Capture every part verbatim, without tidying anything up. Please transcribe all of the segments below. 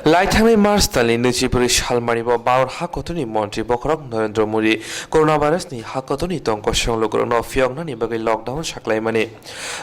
Laithangnai March talni nwichibrwi salmani bo Bharat hakotorni montri bokhorok Narendra Modi coronavirus ni hakotorni tongkosong lukurokno phiyoknani bagwi lockdown saklaimani.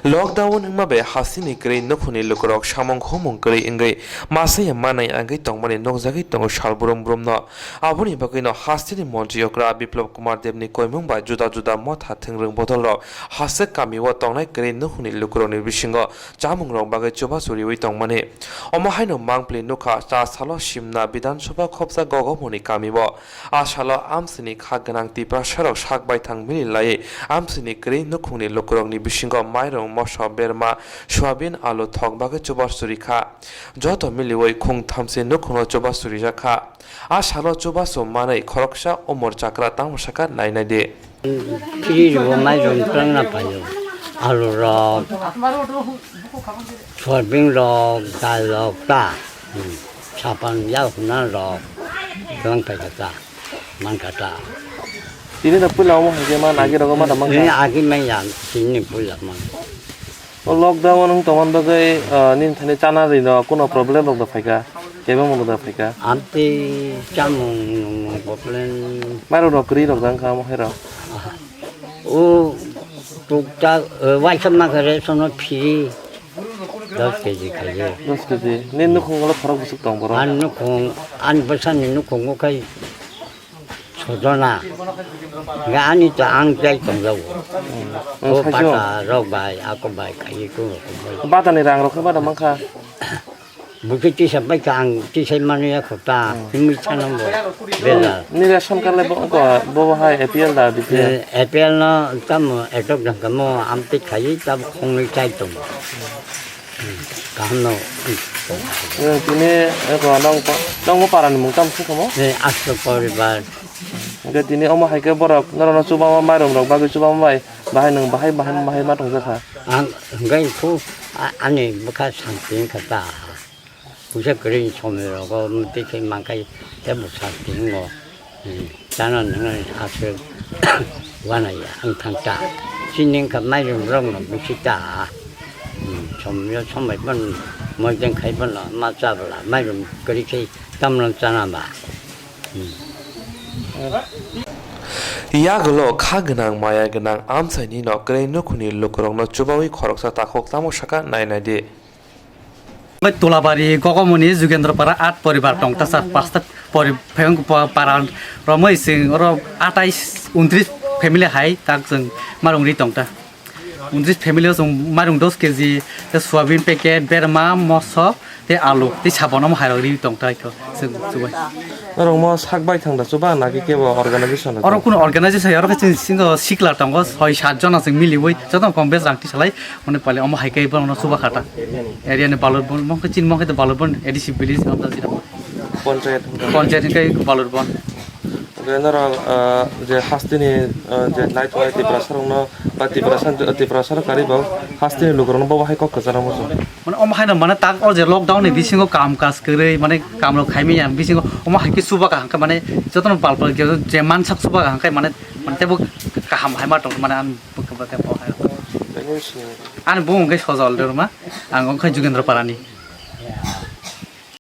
Lockdown wngma bai hasteni kwrwi nukhungni lukurok samung humung kwrwi wngwi masaya manai wngwi tongmani nukjagwi tongo sal brum brumno. Aboni bagwino hasteni montri okra Biplab Kumar Debni koimung bai juda juda motha thwngrwng bodolrok haste kamio tongnai kwrwi nukhungni lukurokni bisingo chamungrok bagwi chubachu riwi tongmani. Omo haino mangpili nukha, cha salo Simna Bidhan Sabha khopsa Gogomoni kamio. A salo amsini kha gwnang Tiprasarok sak baithang mili laiwi amsini kwrwi nukhungni lukurokni bisingo mairung, moso, berma, soyabin, alu thok bagwi chubachu rikha. Joto miliwi khung thamse nukhungno chubachu rijak kha. A salo chubachu manwi khoroksa umor chakra tamo sakha nainai di. Phiri rwgo mairung twlangna phaio. Alu rok, soyabin rok, dal rok ta. Hmm. Sapan yak hwnna rok twlang phaikha ta. Mankha ta. Tini da puila omo hai khe man agi rogo ma da mankha. Tini agi manya, tini puila man. O lockdown wng tongmani bagwi, ah, nini thani chana rino kuno problem rok da phaikha, kebengmung rok da phaikha? Amtwi chamung nwngmung problem. Mairok rok kwrwi rok da wngkha omo hai rok? O tukta, eh, waisa mankha ration o free dos kg khaio. Dos kg. Nini nukhung ulo khorok bwswk tong borok? Ani nukhung, ani bwsani nukhungo khai Sojona. Ga ani to ang chai tongjago. Hmm. O saijo? Pata rok bai, ako bai, kai ko rok bai. Bata ni rang rok khe bata mankha. Bukhe tisa bai ka ang tisa manu ya khota. Hmm. Himi chanam bo. Bela. Ni ration card le bo, bo, bo hai A P L da, B P L? Eh, A P L no tamo etok dang kamo amte khai ta khongnwi chai tong. Kaham no. Eh, tini, eh, ko nong pa, nong mo para ni mung tam se komo? Eh, Astro Poribar. Hingke tini omo hai ke borok norok no chubama mairum rok bagwi chubama bai, bahai nung bahai, bahai, bahai ma tong jakha. Ang, hingke khu, a-, ani bwkha santi wngkha ta. Puisa kwrwi ni somoi rogo, tei khe mankhai, tei bo santi wngo. Hmm, chana nangna aswk uanai ya, wng thang ta. Chini wngkha mairum rok no bisi ta. Hmm, somyo sombai phano moideng khai phano ma cha bwla mairum kwrwi khai tamno chana ba. Hmm. Yagulo kha gwnang maya gwnang amchaini no kwrwi nukhungni lukurokno chubawi khoroksa takhuk tamo saka nai nai di. Bai Tulabari, Gogomoni, Jugendra Para, at poribar tong ta sar, pasta pori-, pheng pa-, para romoi sing oro atais untris family hai tak jeng marung ri tong ta. Untris family o jeng marung dos kg, te soyabin packet, berma, moso, te alu, te sabon omo hai rok ri tong ta ikho. Chwng chubai. Norok mo sak bai thang da chuba naki kebo organization rok? Oro kuno organization hai, oro khe chwng singo sikla tongo, soi sat jona chwng miliwi, jotono kom bes rang tisalai, hwnwi pale omo hai khe bono chuba kha ta. Area ni Balurbon, mo khe chini mo khe Balurbon A D C village, amda jira. Panchayat. Panchayat ni khe Balurbon. Hwnkhe norok, ah, je hasteni, ah, je nai tongnai Tiprasa rokno, ba Tiprasa, Tiprasa rok karwi bo hasteni lukurokno bo hai kok kwcharo muchung. Mane omo haino mane tak o je lockdown ni bisingo kam kaj kwrwi mane kam rok khaimani ya bisingo omo hai khe chuba kaham khe mane jotono pal pal je mansak chuba kaham khe mane, mane teibo kaham hai ma tong mane ani bwkha bwkha bo hai rok. Ani bumung khe Sojol Debbarma, ang wngkha Jugendra Parani.